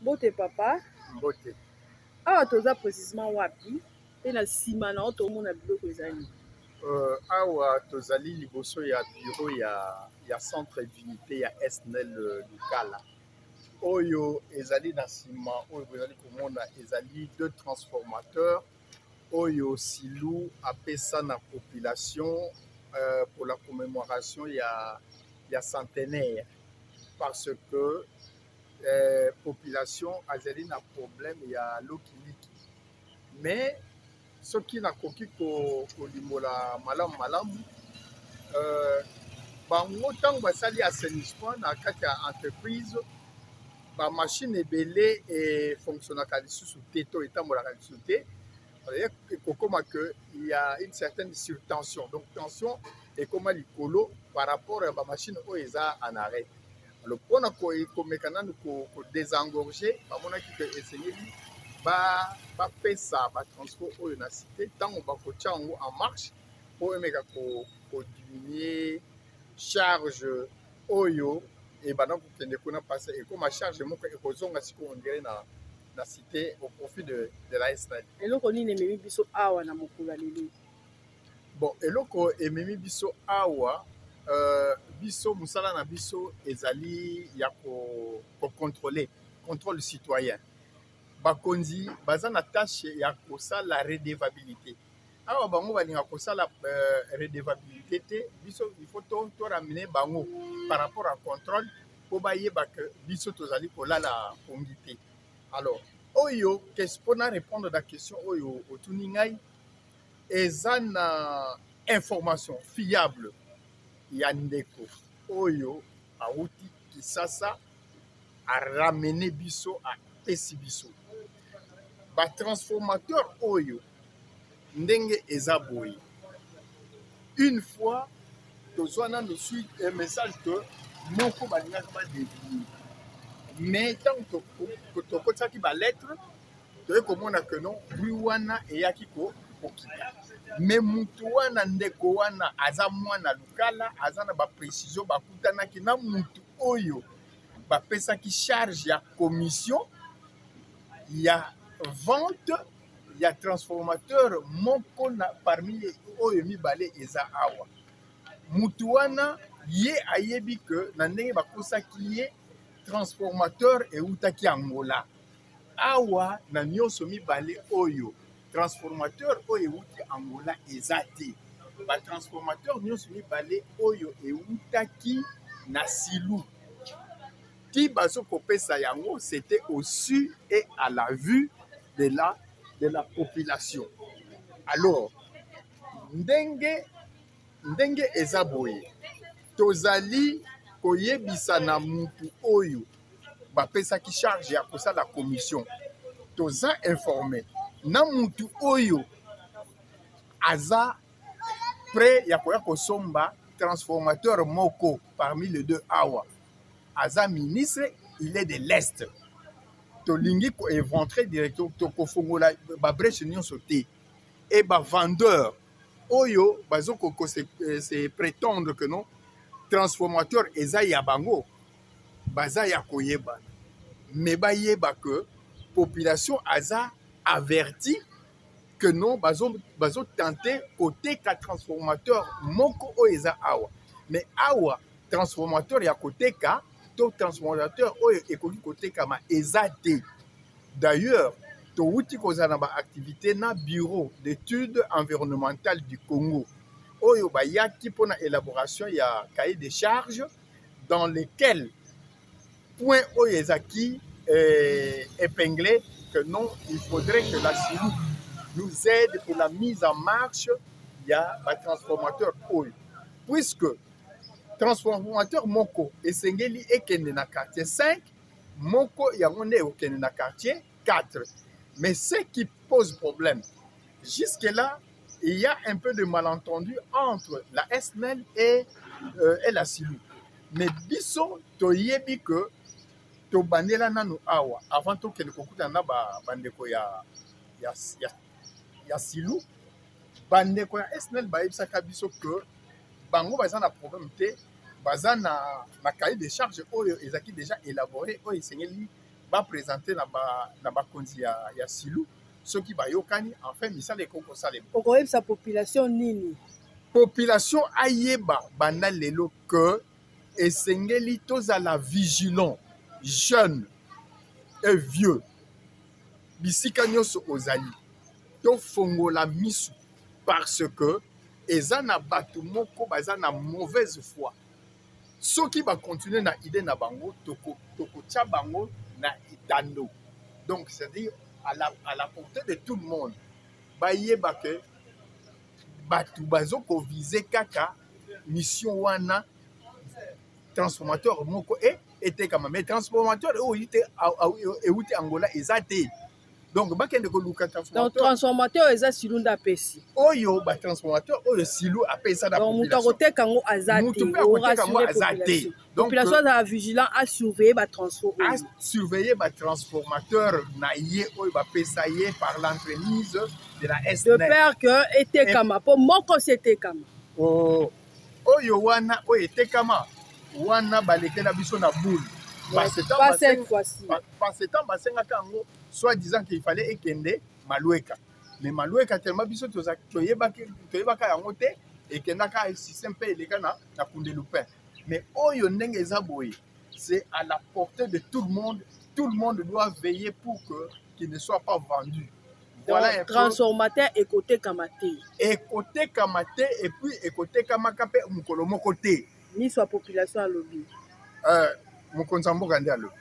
Mbote papa. Mbote. Awa toza précisément wapi? Mpe na nsima na yo tomona biloko eza nini? Awa tozali liboso ya bureau ya centre d'unité ya SNEL Lukala. Oyo ezali na nsima, oyo bozali komona ezali deux transformateurs oyo Silu apesa na population pour la commémoration ya centenaire, parce que population azali na problème ya lokiliki. Mais soki nakoki kolimbola malamu malamu, bango ntango basali assainissement na kati ya entreprise, bamachine ebele efonctionnaka lisusu te to etambolaka lisusu te. Ekokoma que il y a une certaine surtension, donc tension ekoma likolo par rapport ya bamachine oyo eza en arrêt. Alors mpona komeka nanu kodésengorger, bamonaki ke esengeli bapesa batransport oyo na cité ntango bakotia yango en marche, mpo emeka kodiminuer charge oyo ebanda kokende kuna, parce ekoma charge moko ekozonga sikoyo on dirait na cité au profit de la SNEL. Eloko nini ememi biso awa na mokolo ya lelo? Bon, eloko ememi biso awa, biso mosala na biso ezali ya kocontrôler, contrôle citoyen. Bakonzi baza na tâche ya kosala redevabilité. Awa bango balinga kosala redevabilité te. Biso il faut to ramener bango par rapport à contrôle, mpo bayeba ke biso tozali kolala pongi te. Alors oyo, mpona répondre na question oyo otuni ngai, eza na information fiable ya ndeko oyo awuti Kisasa, aramener biso, apesi biso batransformateur oyo ndenge eza boye. Une fois tozwa nano suite un message que moko balingaka badévier, mais ntango tokotisaki balettre, toye komona que non, bruit wana eyaki kokita. Mais mutu wana, ndeko wana aza mwana Lukala, aza na baprécision. Bakutanaki na mutu oyo bapesaki charge ya commission ya vente ya transformateur moko na parmi oyo mibale eza awa. Mutu wana ye ayebi ke na ndenge bakosaki ye, transformateur eutaki Angola. Awa na nyonso mibale oyo, transformateur oyo euti Angola eza te. Batransformateur nyonso mibale oyo eutaki na Silu ti bazokopesa yango, c'était au su et à la vue de la population. Alors ndenge eza boye, tozali koyebisa na mutu oyo bapesaki charge ya kosala commission, toza informé na mutu oyo aza prêt ya koya kosomba transformateur moko parmi les deux awa, aza ministre, il est de l'Est. Tolingi koéventrer direct, tokofongola babrèche nyonso te. E bavendeur oyo bazokoko se prétendre que non, transformateur eza ya bango, baza ya koyebana, mais bayeba que population aza averti que non, bazotenter koteka transformateur moko oyo eza awa. Mais awa transformateur ya koteka to transformateur oyo ekoki kotekama eza te. D'ailleurs towuti kozala na baactivité na Bureau d'études environnementales du Congo oyo bayaki mpona élaboration ya cahier de charge, dans lequel point oyo ezaki épinglé que non, il faudrait que la SILU nous aide pour la mise en marche ya batransformateur oyo, puisque transformateur moko esengeli ekende na quartier 5, moko yango nde ekokende na quartier 4. Mais ce qui pose problème jusque là, il y a un peu de malentendu entre la SNEL et la SILU. Mais biso toyebi que tobandela nanu awa avant tokende kokutana na bandeko ya SILU. Bandeko ya SNEL bayebisaka biso que bango baza na problème te, baza na cahier de charge oyo ezalaki déjà élaboré, oyo esengeli. Baprésente na bakonzi ya Silu. Soki bayokani, enfin misala ekoki kosalema. Okoyebisa population nini? Population ayeba banda lelo que esengeli tozala vigilant, jeune et vieux, bisika nyonso ozali, tofongola misu, parce que eza na bato moko baza na mauvaise foi. Soki bacontinue na idée na bango, tokotia bango na etando. Donc, c'est-à-dire à la portée de tout le monde, bayeba ke bato bazokoviser kaka mission wana, transformateur moko etekama. Mais transformateur oyo euti Angola eza te, donc bakende koluka. Donc transformateur eza Silu nde apesi. Oyo batransformateur oyo Silu apesa na moto akoteka yango aza te. Akoteka yango aza te. Donc population azala vigilant, asurveiller batransfo. Asurveiller batransformateur na ye oyo bapesa ye par l'entremise de la SNEL. De peur que etekama, mpo moko si etekama. Oh, oyo wana oyo etekama wana, balekela biso na boule. Pas cette fois-ci. Parce temps basengaka yango, soit disant qu'il fallait ekende Malueka, mais Malueka, tellement biso toyebaka yango te, ekendaka système mpe eleka na Kundelu-Pin. Mais oyo ndenge eza boye, c'est à la portée de tout le monde. Tout le monde doit veiller pour que qu'il ne soit pas vendu. Voilà. Donc, transformateur ekotekama te. Ekotekama te, et puis ekotekamaka mpe mokolo moko te. Miso ya population alobi. Mokonzi ya mboka nde alobi.